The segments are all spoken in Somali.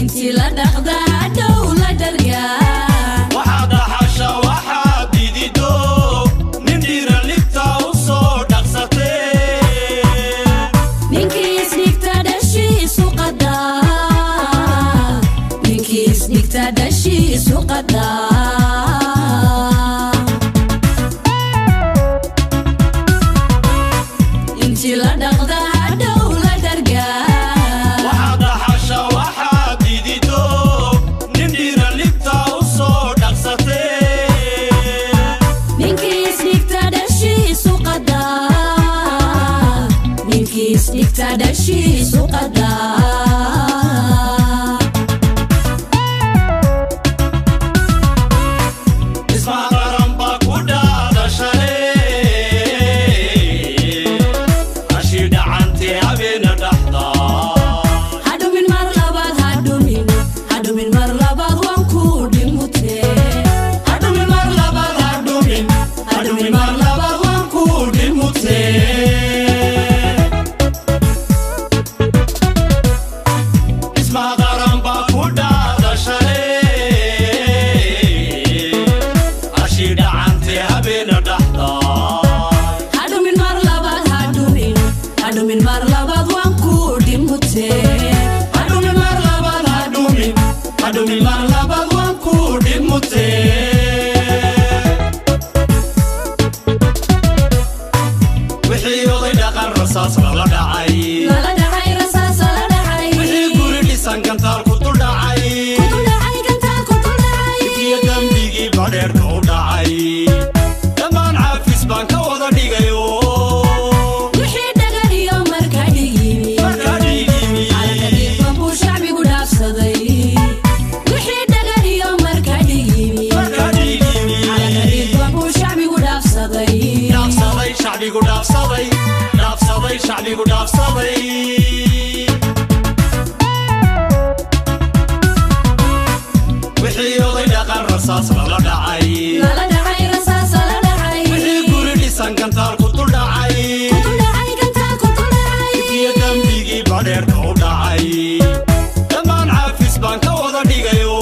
Intii la dhaqda hadhow la dhargaa. Waxaad dhaxasha waxaad didido, nin dhiira libta u soo dhaqsatee. Ninkii isdhigta dhashiisu qadaa, ninkii isdhigta dhashiisu qadaa. Intii la dhaqda hadhow la dhargaa. Waxaad dhaxasha waxaad didido, nin dhiira libta u soo dhaqsatee. Ninkii isdhigta dhashiisu qadaa, ninkii isdhigta dhashiisu qadaa. Dhismaha qaran baa ku dhaadashale, hashii dhacantee habeena dhaxda. Hadhumin mar labaad, hadhumin, hadhumin mar labaad, waan ku dhimutee. Hadhumin mar labaad, hadhumin, hadhumin mar labaad, waan ku dhimutee. Dhismaha qaran baa ku dhaadashale, hashii dhacantee habeena dhaxda. Hadhumin mar labaad, hadhumin, hadhumin mar labaad, waan ku dhimutee. Hadhumin mar labaad, hadhumin, hadhumin mar labaad, waan ku dhimutee. Wixii oday dhaqan rasaas lala dhacay, lala dhacay rasaas lala dhacay, wixii guri dhisan gantaal ku dul dhacay, ku dhacay gantaal ku dul dhacay, iyo dembigii badheerka u dhacay dhammaan caafis baan ka wada dhigayo. Wixii dhagar iyo marka dhigimi, markaa dhigimi, calanka dhiiqan buu shacbigu dhaafsaday. Wixii dhagar iyo marka dhigimi, markaa dhigimi, calanka dhiiqan buu shacbigu dhaafsaday. Dhaafsaday shacbigu dhaafsaday, dhaafsaday shacbigu dhaafsaday. Wixii oday dhaqan rasaas lala dhacay, lala dhacay rasaas lala dhacay, wixii guri dhisan gantaal ku dul dhacay, ku dhacay gantaal ku dul dhacay, iyo dembigii badheerka u dhacay dhammaan caafis baan ka wada dhigayo.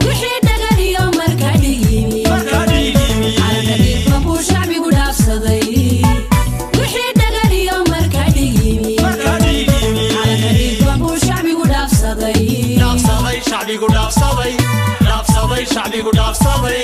Wixii dhagar iyo marka dhigimi, markaa dhigimi, calanka dhiiqan buu shacbigu dhaafsaday. Wixii dhagar iyo marka dhigimi, markaa dhigimi, calanka dhiiqan buu shacbigu dhaafsaday. Dhaafsaday shacbigu dhaafsaday, dhaafsaday shacbigu dhaafsaday.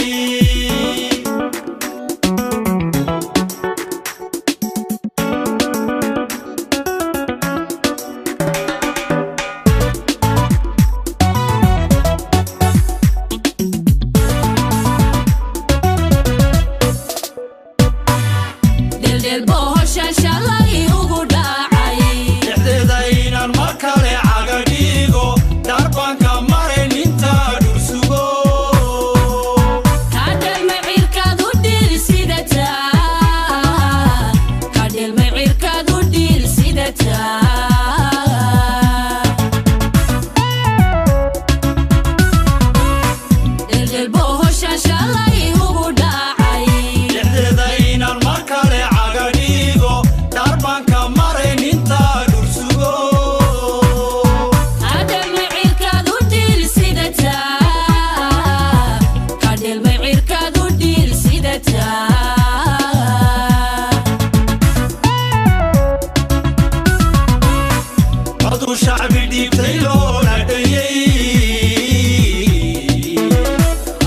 Dheeldheel bohosha shalay ugu dhacay, Dhexdeeda inaan mar kale caga dhigo darbanka marayn intaa dhursugo. Kadhelmay cirkaad u dhiil sidataa, kadhelmay cirkaad u dhiil sidataa. Dheeldheel bohosha shalay ugu dhacay, Dhexdeeda inaan mar kale caga dhigo darbanka marayn intaa dhursugo. Kadhelmay cirkaad u dhiil sidataa, kadhelmay cirkaad u dhiil sidataa. Coduu shacbi dhiibtay loona dhayey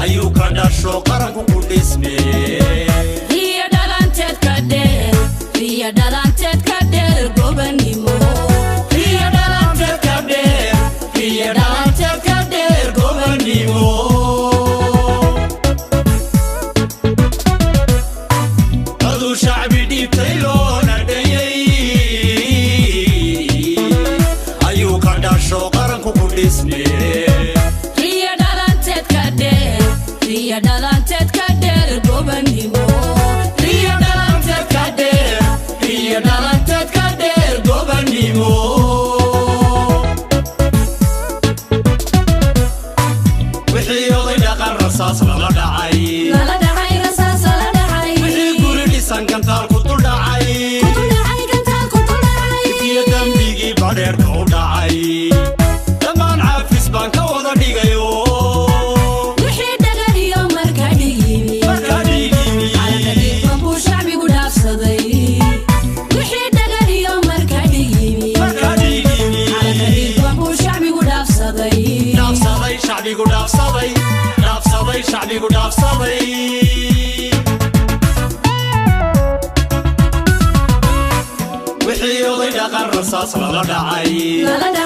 ayuu ka dhasho qaranku ku dhismee. Riyo dhalanteed ka dheer, riyo dhalanteed ka dheer gobanimo. Riyo dhalanteed ka dheer, riyo dhalanteed ka dheer gobanimo. Coduu shacbi dhiibtay loona dhayey ayuu ka dhasho qaranku ku dhismee. Riyo dhalanteed ka dheer, riyo dhalanteed ka dheer gobanimo. Riyo dhalanteed ka dheer, riyo dhalanteed ka dheer gobanimo. Wixii oday dhaqan rasaas lala dhacay, lala dhacay rasaas lala dhacay, wixii guri dhisan gantaal ku dul dhacay, ku dhacay gantaal ku dul dhacay, iyo dembigii badheerka u dhacay dhammaan. Qalbigu dhaafsaday. Wixii oday dhaqan rasaas lala dhacay. Lala.